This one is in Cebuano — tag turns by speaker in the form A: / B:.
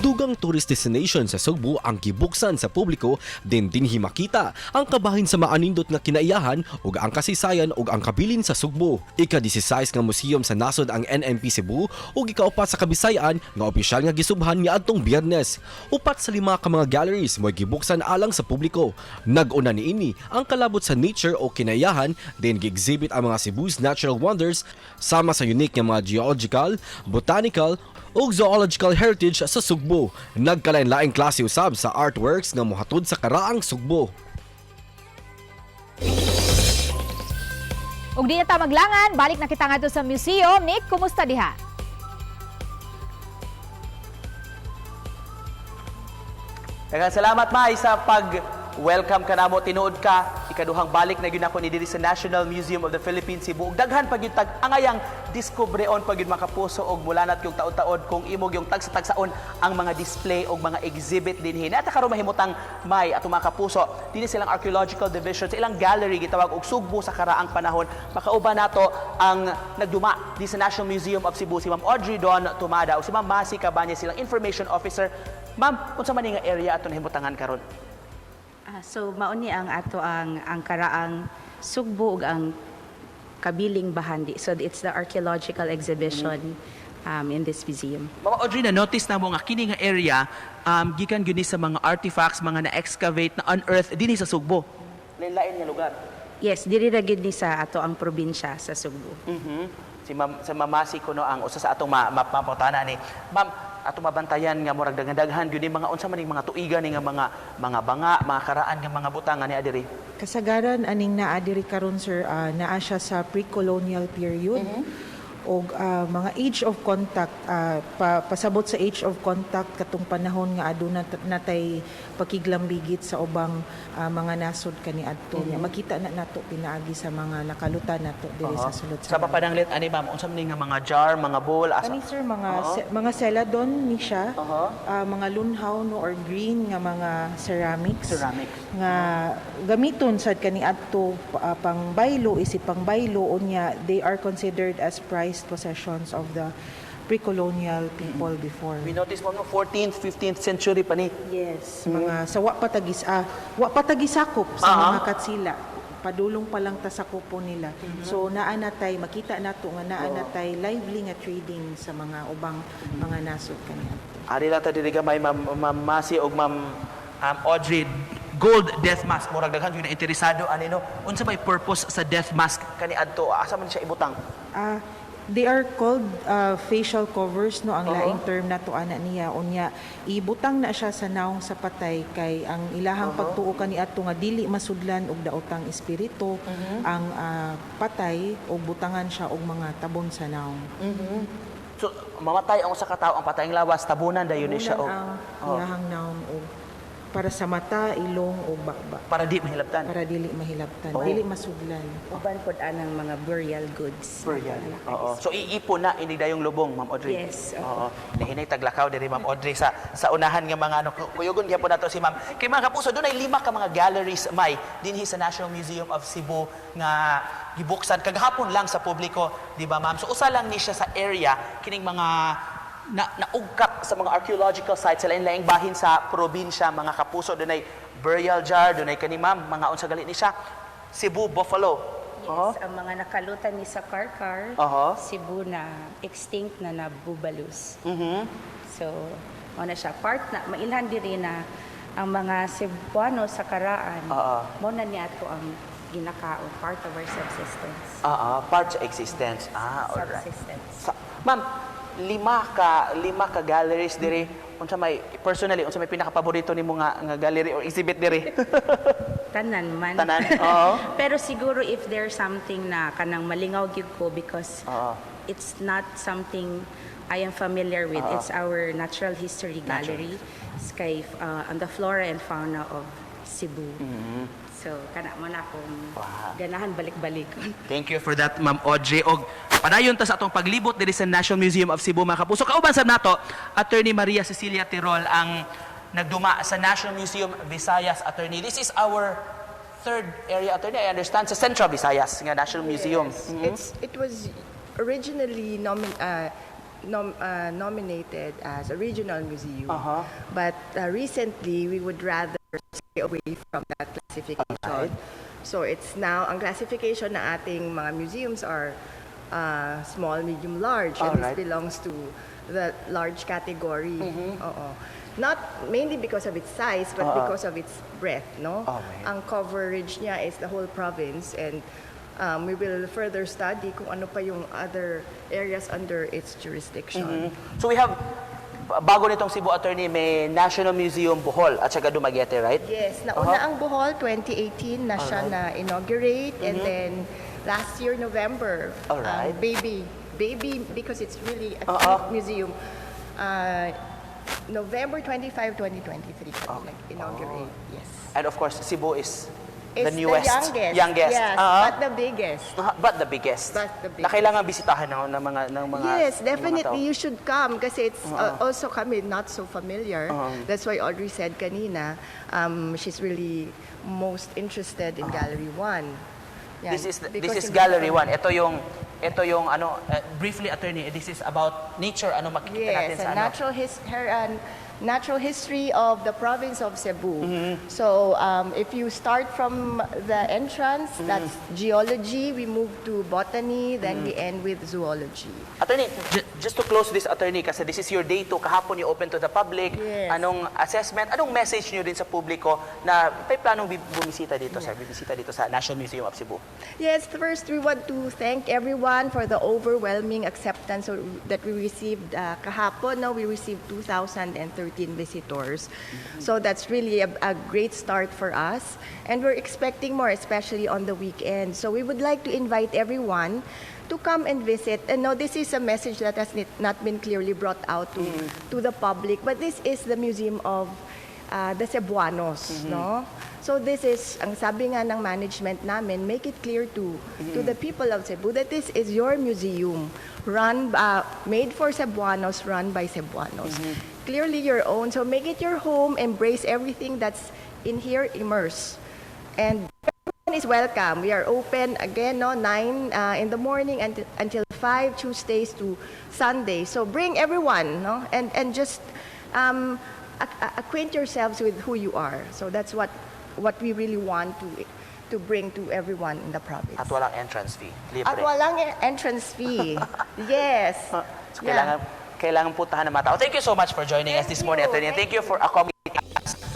A: Dugang tourist destination sa Sugbo ang gibuksan sa publiko din dinhi makita ang kabahin sa maanindot nga kinaiyahan ug ang kasaysayan ug ang kabilin sa Sugbo. Ika-16 nga museum sa nasod ang NMP Cebu ug ikaupat sa Kabisayan nga opisyal nga gisubhan niadtong Biyernes. Upat sa lima ka mga galleries mo'y gibuksan alang sa publiko. Nag-una niini ang kalabot sa nature o kinaiyahan din gi-exhibit ang mga Cebu's natural wonders sama sa unique nga mga geological, botanical ug zoological heritage sa Sugbo. Nagkalain-laing klase usab sa artworks nga mohatod sa karaang Sugbo.
B: Ug di na ta maglangan, balik na kita ngadto sa museum. Nick, kumusta diha?
C: Daghang salamat, May, sa pag-welcome kanamo. Tinuod ka, ikaduhang balik na gyud ako ni diri sa National Museum of the Philippines Cebu. Ug daghan pa gyud tag angayang diskubreon pa gyud, mga kapuso, og mulanat yung taod-taod kung imong yung tagsa-tagsaon ang mga display og mga exhibit dinhi. Nata karon mahimutang, May, ato mga kapuso, dinhi silang archaeological division sa ilang gallery gitawag og Sugbo sa Karaang Panahon. Makauban nato ang nagduma di sa National Museum of Cebu, si Ma'am Audrey Don Tumada o si Ma'am Masi Cabañas, silang information officer. Ma'am, unsa man ni nga area ato nahimutangan karon?
D: So mao ni ang ato ang karaang Sugbo ug ang kabiling bahandi. So it's the archaeological exhibition in this museum.
C: Ma'am Audrey, na notice na mo nga kini nga area gikan gyud ni sa mga artifacts, mga na-excavate, na unearth dinhi sa Sugbo. Lain-lain nga lugar.
D: Yes, diri ra gyud ni sa ato ang probinsya sa Sugbo.
C: Si Ma'am, sa Ma'am Masi kuno ang usa sa atong mapangutana ni. Ma'am, ato mabantayan nga murag daghan-daghan gyud ni mga unsa man ning mga tuigan ni nga mga banga, mga karaan nga mga butang nga ni adiri.
E: Kasagaran aning naa diri karon, sir, naa siya sa pre-colonial period og mga age of contact, pasabot sa age of contact, katong panahon nga aduna natay pakiglambigit sa ubang mga nasod kaniadto niya. Makita na nato pinaagi sa mga nakalutan nato diri sa sulod.
C: Sa papananglit ani, ma'am, unsa man ni nga mga jar, mga bowl, asa?
E: Kani, sir, mga mga celadon ni siya, mga lunhaw, no, or green nga mga ceramics.
C: Ceramics.
E: Nga gamiton sad kaniadto pang baylo, isip pang baylo, unya they are considered as prized possessions of the pre-colonial people before.
C: We notice mo no, 14th, 15th century pa ni.
E: Yes, mga sa wa pa tagis wa pa tagisakop sa mga Katsila. Padulong pa lang ta sakupo nila. So naa na tay makita nato nga naa na tay lively nga trading sa mga ubang mga nasod kaniadto.
C: Ari lang ta diri gamay, Ma'am, Ma'am Masi og Ma'am Audrey, gold death mask, murag daghan gyud na interesado ani, no. Unsa may purpose sa death mask kaniadto? Asa man siya ibutang?
E: They are called facial covers, no, ang laing term nato ana niya. Unya ibutang na siya sa naong sa patay kay ang ilahang pagtuo kaniadto nga dili masudlan og daotang espiritu ang patay og butangan siya og mga tabon sa naong.
C: So mamatay ang usa ka tawo, ang patayng lawas tabunan dayon ni siya og
E: Tabunan ang iyahang naong og para sa mata, ilong o baba.
C: Para di mahilabtan.
E: Para dili mahilabtan, dili masudlan.
D: Uban pod anang mga burial goods.
C: Burial. Oo. So iipon na ini dayong lubong, Ma'am Audrey.
D: Yes.
C: Oo. Nahinay taglakaw diri, Ma'am Audrey, sa unahan nga mga ano, kuyugon gyapon nato si Ma'am. Kay mga kapuso, dunay lima ka mga galleries may dinhi sa National Museum of Cebu nga gibuksan kagahapon lang sa publiko, di ba, ma'am? So usa lang ni siya sa area kining mga na naugkat sa mga archaeological sites sa lain-laing bahin sa probinsya, mga kapuso. Dunay burial jar, dunay kani, ma'am, mga unsa gali ni siya? Cebu Buffalo.
D: Yes, ang mga nakalutan ni sa Carcar, Cebu na extinct na na bubalus. So, mao na siya. Part na, mailhan diri na ang mga Cebuano sa karaan, mao na niya ato ang ginakaon, part of our subsistence.
C: Part sa existence. Ah, alright.
D: Subsistence.
C: Sa, ma'am, lima ka galleries diri. Unsa may personally, unsa may pinakapaborito nimo nga gallery or exhibit diri?
D: Tanan man.
C: Tanan, oo.
D: Pero siguro if there's something na kanang malingaw gyud ko because it's not something I am familiar with. It's our natural history gallery. It's kay on the flora and fauna of Cebu. So kana mo na akong ganahan balik-balikon.
C: Thank you for that, Ma'am Audrey. Og padayon ta sa atong paglibot diri sa National Museum of Cebu, mga kapuso. Kauban sa nato, Attorney Maria Cecilia Tirol, ang nagduma sa National Museum Visayas, Attorney. This is our third area, Attorney. I understand sa Central Visayas nga National Museum.
F: Yes. It was originally nominated as a regional museum. But recently, we would rather stay away from that classification. So it's now, ang classification na ating mga museums are small, medium, large. And this belongs to the large category. Oo. Not mainly because of its size, but because of its breadth, no? Ang coverage niya is the whole province and we will further study kung ano pa yung other areas under its jurisdiction.
C: So we have, bago nitong Cebu, Attorney, may National Museum Bohol at saka Dumaguete, right?
F: Yes, nauna ang Bohol, 2018 na siya na inaugurate and then last year November, baby, baby because it's really a cute museum. November 25, 2023 kami nag-inaugurate. Yes.
C: And of course, Cebu is the
F: It's
C: newest.
F: The youngest.
C: Youngest.
F: Yes, but the biggest.
C: But the biggest.
F: But the
C: Na kailangan bisitahan ng mga
F: Yes,
C: ng mga tao.
F: definitely you should come kasi it's also kami not so familiar. That's why Audrey said kanina, she's really most interested in Gallery 1. Yan,
C: This
F: because
C: is
F: hindi
C: Gallery
F: pa-
C: 1. Ito yung ano, briefly, Attorney, this is about nature. Ano makikita natin
F: Yes,
C: sa
F: a
C: ano?
F: natural history of the province of Cebu. So if you start from the entrance, that's geology. We move to botany, then we end with zoology.
C: Attorney, just to close this, Attorney, kasi this is your day two. Kahapon you open to the public.
F: Yes.
C: Anong assessment, anong message niyo din sa publiko na may planong bumisita dito, sir, bibisita dito sa National Museum of Cebu?
F: Yes, first we want to thank everyone for the overwhelming acceptance that we received kahapon. No, we received 2,013 visitors. So that's really a great start for us. And we're expecting more, especially on the weekend. So we would like to invite everyone to come and visit. And no, this is a message that has not been clearly brought out to the public, but this is the museum of the Cebuanos, no? So this is, ang sabi nga ng management namin, make it clear to the people of Cebu that this is your museum, made for Cebuanos, run by Cebuanos. Clearly your own, so make it your home, embrace everything that's in here, immerse. And everyone is welcome. We are open again, no, 9 in the morning until 5, Tuesdays to Sunday. So bring everyone, no, and just acquaint yourselves with who you are. So that's what we really want to bring to everyone in the province.
C: At walang entrance fee. Libre.
F: At walang entrance fee. Yes.
C: So kailangan puntahan ng mga tao. Thank you so much for joining us
F: Thank
C: this morning,
F: you.
C: Attorney. And thank
F: Thank
C: you for accommodating